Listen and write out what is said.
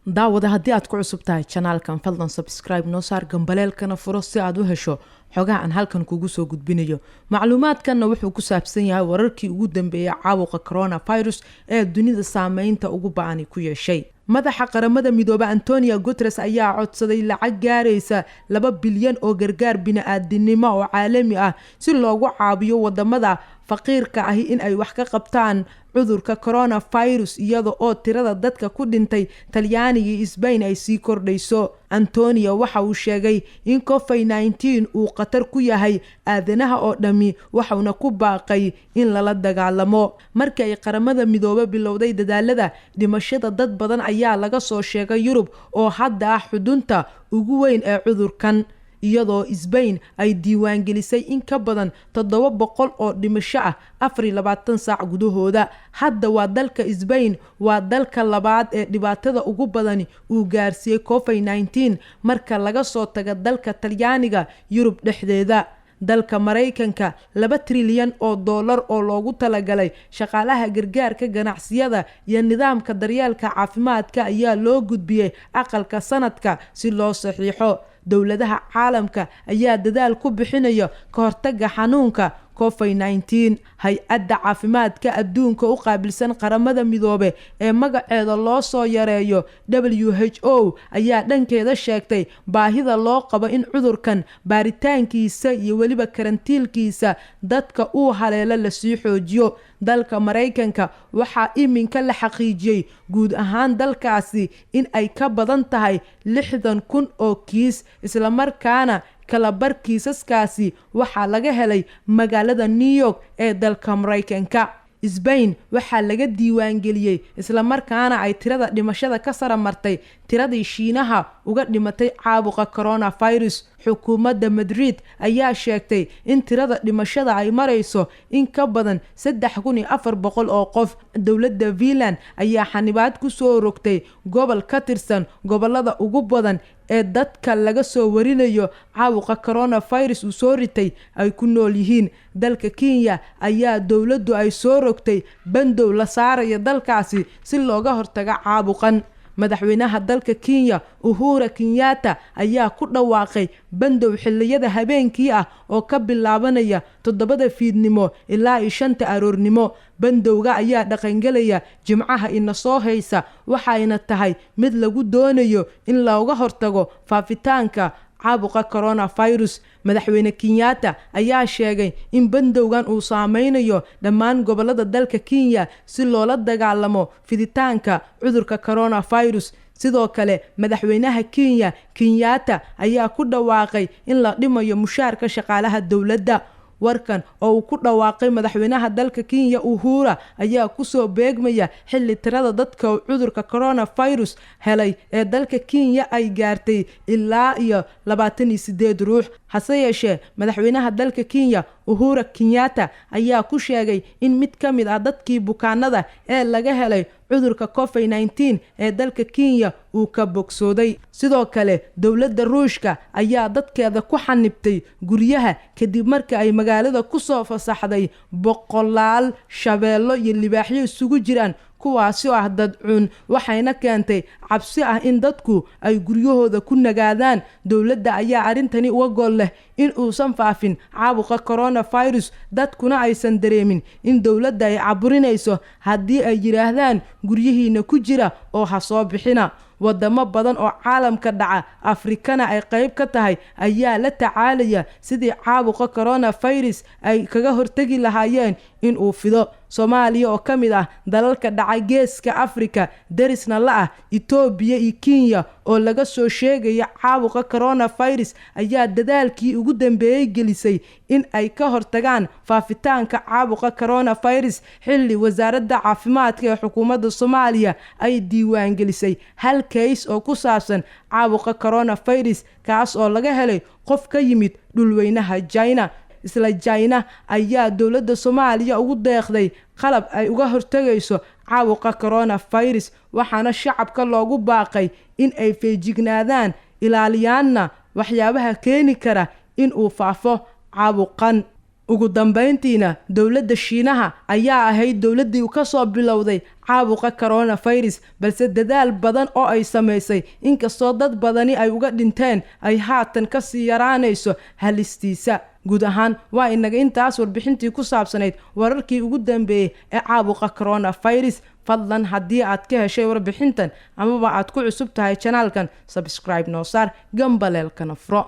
Daawada, haddii aad ku cusub tahay channelkan, fadlan subscribe noo saar, gambaleelkana furo si aad u hesho xogaha aan halkan kugu soo gudbinayo. Macluumaadkanna wuxuu ku saabsan yahay wararkii ugu dambeeyay caabuqa coronavirus ee dunida saameynta ugu ba-ani ku yeeshay. Madaxa Qaramada Midoobe Antonio Guteres ayaa codsaday lacag gaaraysa 2 bilyan oo gargaar bini-aadinimo oo caalami ah si loogu caawiyo wadamada faqiirka ahi in ay wax ka qabtaan cudurka coronavirus, iyada oo tirada dadka ku dhintay Talyaaniga iyo Sbain ay sii kordhayso. Antonio waxa uu sheegay in COVID-19 uu khatar ku yahay aadanaha oo dhammi, waxauna ku baaqay in lala dagaalamo. Markii ay Qaramada Midoobe bilowday dadaalada, dhimashada dad badan ayaa laga soo sheegay Yurub oo hadda ah xudunta ugu weyn ee cudurkan, iyadoo Sbain ay diiwaangelisay in ka badan 700 oo dhimasho ah 24 saac gudahooda. Hadda waa dalka Sbain waa dalka labaad ee dhibaatada ugu badani uu gaarsiiyey COVID-19 marka laga soo tago dalka Talyaaniga Yurub dhexdeeda. Dalka Maraykanka, 2 trilyan oo doolar oo loogu talagalay shaqaalaha gargaarka, ganacsiyada iyo nidaamka daryeelka caafimaadka ayaa loo gudbiyey Aqalka Sanadka si loo saxiixo. Dowladaha caalamka ayaa dadaal ku bixinaya ka hortaga xanuunka COVID-19. Hay-adda caafimaadka adduunka u qaabilsan Qaramada Midoobe ee magaceeda loo soo yareeyo WHO ayaa dhankeeda sheegtay baahida loo qabo in cudurkan baaritaankiisa iyo weliba karantiilkiisa dadka uu haleelo lasii xoojiyo. Dalka Maraykanka waxaa iminka la xaqiijiyey guud ahaan dalkaasi in ay ka badan tahay 60,000 oo kiis, islamarkaana kalabar kiisaskaasi waxaa laga helay magaalada New York ee dalka Maraykanka. Sbain waxaa laga diiwaangeliyey, islamarkaana ay tirada dhimashada ka sara martay tiradii Shiinaha uga dhimatay caabuqa coronavirus. Xukuumadda Madrid ayaa sheegtay in tirada dhimashada ay marayso in ka badan 3400 oo qof. Dowladda Finland ayaa xanibaad kusoo rogtay gobol ka tirsan gobolada ugu badan ee dadka laga soo warinayo caabuqa coronavirus uu soo ritay ay ku nool yihiin. Dalka Kenya ayaa dowladdu ay soo rogtay bandow la saaraya dalkaasi si looga hortago caabuqan. Madaxweynaha dalka Kenya Uhura Kenyatta ayaa ku dhawaaqay bandow xilliyada habeenkii ah oo ka bilaabanaya 7da fiidnimo ilaa iyo 5ta aroornimo. Bandowga ayaa dhaqangelaya Jimcaha ina soo haysa, waxayna tahay mid lagu doonayo in looga hortago faafitaanka caabuqa coronavirus. Madaxweyne Kenyatta ayaa sheegay in bandowgan uu saameynayo dhammaan gobolada dalka Kenya si loola dagaalamo fiditaanka cudurka coronavirus. Sidoo kale, madaxweynaha Kenya Kenyatta ayaa ku dhawaaqay in la dhimayo mushaarka shaqaalaha dowladda. Warkan oo uu ku dhawaaqay madaxweynaha dalka Kenya Uhura ayaa kusoo beegmaya xilli tirada dadka cudurka coronavirus helay ee dalka Kenya ay gaartay ilaa iyo 28 ruux. Hase yeeshee, madaxweynaha dalka Kenya Uhura Kenyatta ayaa ku sheegay in mid ka mid ah dadkii bukaanada ee laga helay cudurka COVID-19 ee dalka Kenya uu ka bogsooday. Sidoo kale, dowladda Ruushka ayaa dadkeeda ku xanibtay guryaha kadib markii ay magaalada kusoo fasaxday boqolaal shabeello iyo libaaxyo isugu jiraan, kuwaasi oo ah dad cun, waxayna keentay cabsi ah in dadku ay guryahooda ku nagaadaan. Dowladda ayaa arrintani uga gol leh in uusan faafin caabuqa coronavirus, dadkuna aysan dareemin in dowladda ay caburinayso haddii ay yidhaahdaan guryihiina ku jira oo ha soo bixina. Wadamo badan oo caalamka dhaca, Afrikana ay qayb ka tahay, ayaa la tacaalaya sidii caabuqa coronavirus ay kaga hortegi lahaayeen in uu fido. Soomaaliya oo ka mid ah dalalka dhaca Geeska Afrika, darisna la ah Itoobiya iyo Kenya oo laga soo sheegaya caabuqa coronavirus, ayaa dadaalkii ugu dambeeyey gelisay in ay ka hortagaan faafitaanka caabuqa coronavirus, xilli Wasaaradda Caafimaadka ee xukuumadda Soomaaliya ay diiwaangelisay hal kays oo ku saabsan caabuqa coronavirus, kaas oo laga helay qof ka yimid dhulweynaha China. Isla China ayaa dowladda Soomaaliya ugu deeqday qalab ay uga hortegayso caabuqa coronavirus, waxaana shacabka loogu baaqay in ay feejignaadaan, ilaaliyaanna waxyaabaha keeni kara in uu faafo caabuqan. Ugu dambeyntiina, dowladda Shiinaha ayaa ahayd dowladdii kasoo bilowday caabuqa coronavirus, balse dadaal badan oo ay samaysay, inkastoo dad badani ay uga dhinteen, ay haatan kasii yaraanayso halistiisa. Guud ahaan waa inaga intaas warbixintii ku saabsanayd wararkii ugu dambeeyey ee caabuqa coronavirus. Fadlan haddii aad ka heshay warbixintan amaba aad ku cusub tahay janaalkan, subscribe noo saar, gambaleelkana furo.